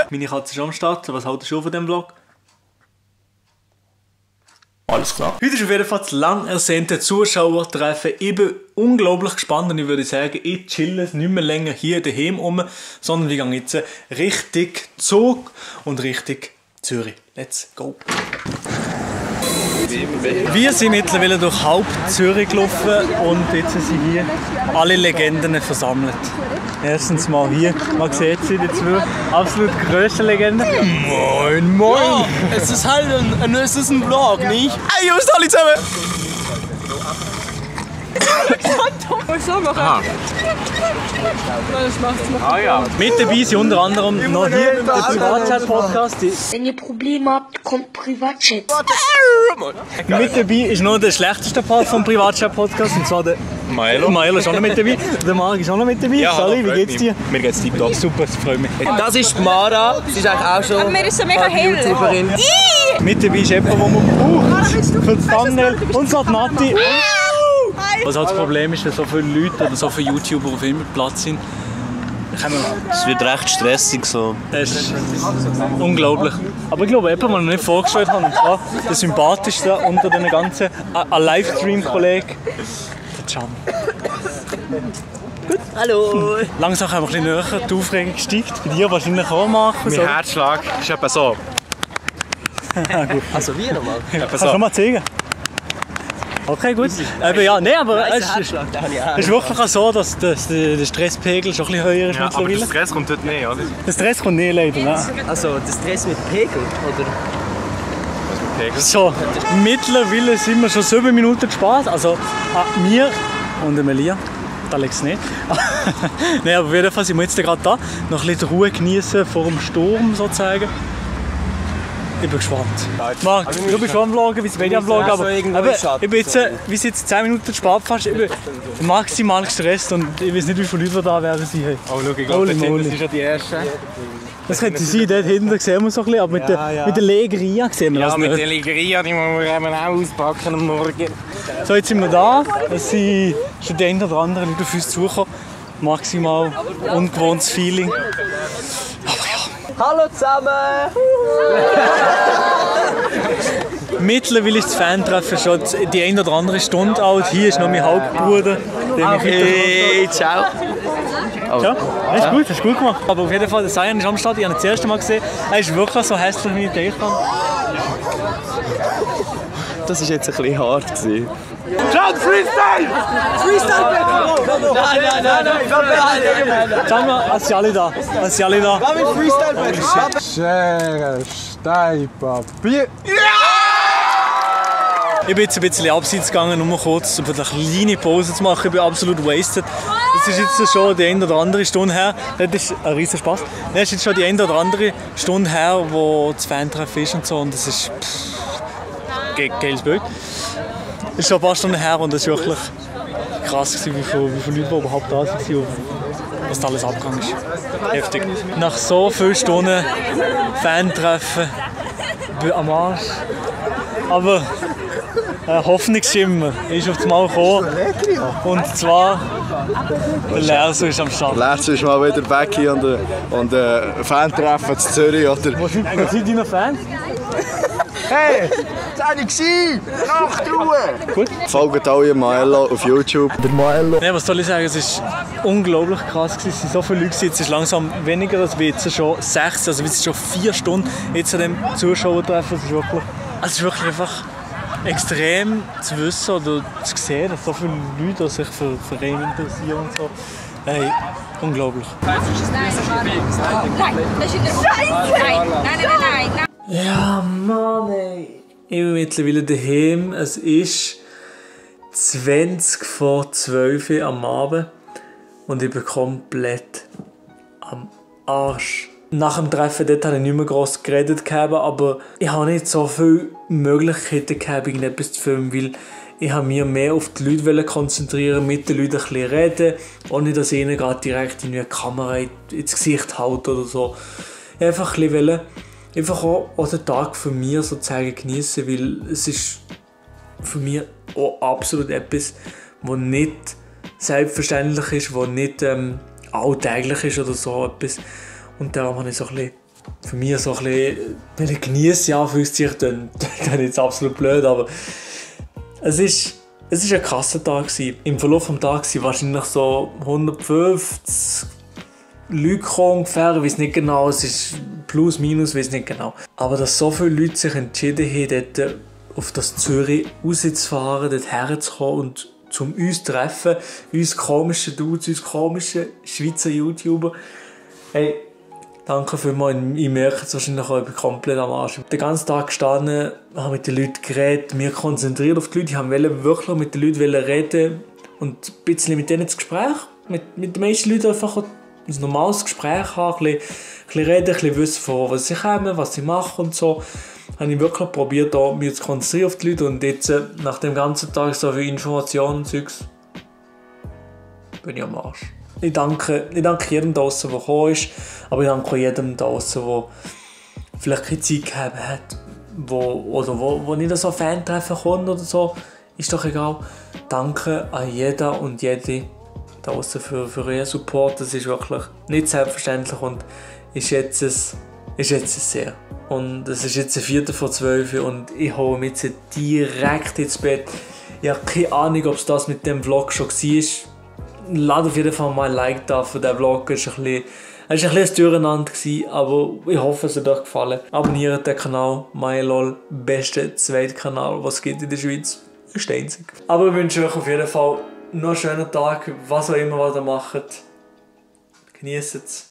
Meine Katze ist am Start. Was haltest du von diesem Vlog? Alles klar. Heute ist auf jeden Fall das lang ersehnte Zuschauertreffen. Ich bin unglaublich gespannt und ich würde sagen, ich chille nicht mehr länger hier daheim rum, sondern wir gehen jetzt Richtung Zug und Richtung Zürich. Let's go! Wir sind mittlerweile durch halb Zürich gelaufen und jetzt sind hier alle Legenden versammelt. Erstens mal hier, man sieht sie, die zwei absolut grössten Legenden. Moin, moin! Ja, es ist halt ein Vlog, nicht? Hey Jungs, alle zusammen! Aha. Ah ja. Mit dabei sind unter anderem noch hier der Privatchat-Podcast. Wenn ihr Probleme habt, kommt Privatchat. Mit dabei ist noch der schlechteste Part vom Privatchat-Podcast, und zwar der Milo. Milo ist auch noch mit dabei. Der Marc ist auch noch mit dabei. Ja, Sally, wie geht's dir? Mir geht's tiptop. Super, das freut mich. Das ist Mara. Sie ist eigentlich auch schon. Aber mir ist so mega hell. YouTuberin. Mit dabei ist jemand, den man braucht für das Thumbnail. Und so die Nati. Was halt das Problem ist, wenn so viele Leute oder so viele YouTuber auf immer Platz sind, Es wird recht stressig so. das ist unglaublich. Aber ich glaube, jemand, den ich noch nicht vorgestellt habe, und zwar der sympathischste unter den ganzen Livestream-Kollegen, der Can. Hallo. Langsam haben wir ein bisschen näher, die Aufregung steigt. Bei dir wahrscheinlich auch machen. So. Mein Herzschlag ist etwa so. Also wie nochmal? Kannst du schon mal zeigen? Okay, gut. Ja, nee, aber es ist wirklich auch so, dass der Stresspegel schon ein bisschen höher ist Ja, aber der mittlerweile. Stress kommt dort nicht, oder? Der Stress kommt nicht leider. Ne? Also der Stress mit Pegel, oder? So, mittlerweile sind wir schon 7 Minuten Spaß. Also mir und Melia. Alex nicht. Nein, aber auf jeden Fall sind wir jetzt gerade da. Noch ein bisschen die Ruhe genießen vor dem Sturm sozusagen. Ich bin gespannt. Marc, du bist schon am Vloggen, wie bin ich am Vloggen, aber ich bin jetzt, wie jetzt 10 Minuten spät fast, ich bin maximal gestresst und ich weiß nicht, wie viele Leute da werden sein. Oh, schau, ich glaube, das ist ja die erste. Das könnte sein, dort hinten sehen wir so ein bisschen, aber mit der Legeria sehen wir Ja, das mit nicht. der Ligeria, die müssen wir eben auch auspacken am Morgen. So, jetzt sind wir da, es sind schon die einen oder anderen Leute auf uns zugekommen. Maximal ungewohntes Feeling. Hallo zusammen! Mittlerweile ist das Fan-Treffen schon die eine oder andere Stunde alt. Hier ist noch mein Hauptbruder. Hey, ciao! Ja, das ist gut gemacht. Aber auf jeden Fall, der Sion ist am Start. Ich habe ihn das erste Mal gesehen. Er ist wirklich so hässlich, wie ich gedacht habe. Das war jetzt ein bisschen hart. John, Freestyle! Nein! Schauen wir, es sind alle da. Es sind alle da. Schere, Stein, Papier. Ich bin jetzt ein bisschen abseits gegangen, nur kurz, um eine kleine Pause zu machen. Ich bin absolut wasted. Es ist jetzt schon die eine oder andere Stunde her. Das ist ein riesen Spaß. Es ist jetzt schon die eine oder andere Stunde her, wo das Fan-Treffen ist und so. Und es ist geiles Bild. Es ist schon ein paar Stunden her und es war wirklich krass, wie viele Leute überhaupt da waren und was da alles abgegangen ist. Heftig. Nach so vielen Stunden Fan-Treffen bin ich am Arsch. Aber Hoffnungsschimmer ist auf das Mal gekommen. Und zwar der Lerso ist am Start. Lerzo ist mal wieder back hier und Fan-Treffen in Zürich, oder? Wo sind deine Fans? Hey, das war nicht Nachtruhe! Gut. Folgt alle Milo auf YouTube. Der Milo. Nee, was soll ich sagen, es war unglaublich krass. Es waren so viele Leute, jetzt ist langsam weniger als wir jetzt schon 6, also wir sind schon 4 Stunden jetzt an dem Zuschauertreffen. Es ist wirklich einfach extrem zu wissen oder zu sehen, dass so viele Leute sich für Rennen interessieren und so. Hey, unglaublich. Nein, das ist in der Scheiße! Nein! Ja, Mann, ey. Ich bin mittlerweile daheim. Es ist 20 vor 12 Uhr am Abend und ich bin komplett am Arsch. Nach dem Treffen dort habe ich nicht mehr gross geredet, aber ich habe nicht so viele Möglichkeiten gehabt, irgendetwas zu filmen, weil ich habe mich mehr auf die Leute konzentrieren, mit den Leuten ein bisschen reden, ohne dass ich ihnen gerade direkt eine Kamera ins Gesicht halte oder so. Einfach ein bisschen einfach auch den Tag für mich sozusagen genießen, weil es ist für mich auch absolut etwas, was nicht selbstverständlich ist, was nicht alltäglich ist oder so etwas. Und darum habe ich so ein bisschen für mich so ein bisschen genießen, ja, fühlt sich dann jetzt absolut blöd, aber es ist ein krasser Tag gewesen. Im Verlauf des Tages sind wahrscheinlich so 150 Leute gekommen, ungefähr, ich weiß nicht genau, es ist plus, minus, ich weiß nicht genau. Aber dass so viele Leute sich entschieden haben, dort auf das Zürich rauszufahren, dort herzukommen und zum uns zu treffen, uns komischen Dudes, uns komischen Schweizer YouTuber. Hey, danke vielmals, ich merke es wahrscheinlich auch, ich bin komplett am Arsch. Den ganzen Tag gestanden, habe mit den Leuten geredet, mich konzentriert auf die Leute, ich wollte wirklich mit den Leuten reden und ein bisschen mit denen das Gespräch, mit den meisten Leuten einfach ein normales Gespräch haben, ein bisschen reden, ein bisschen wissen, von was sie kommen, was sie machen und so. Habe ich wirklich probiert, mich zu konzentrieren auf die Leute und jetzt, nach dem ganzen Tag so viel Informationen und Zeugs, bin ich am Arsch. Ich danke jedem draussen, der gekommen ist, aber ich danke auch jedem draussen, der vielleicht keine Zeit gehabt hat, wo nicht so Fan-Treffen kommt oder so, ist doch egal. Danke an jeden und jede draussen für euren Support, das ist wirklich nicht selbstverständlich und ich schätze es sehr. Und es ist jetzt 4:12 und ich hole mich jetzt direkt ins Bett. Ich habe keine Ahnung, ob es das mit dem Vlog schon war. Lade auf jeden Fall mal ein Like da für diesen Vlog. Es war ein bisschen Durcheinander, aber ich hoffe, es hat euch gefallen. Abonniert den Kanal, MyLol, beste Zweitkanal, was es gibt in der Schweiz. Ist der einzige. Aber ich wünsche euch auf jeden Fall noch einen schönen Tag, was auch immer ihr macht. Genießt es.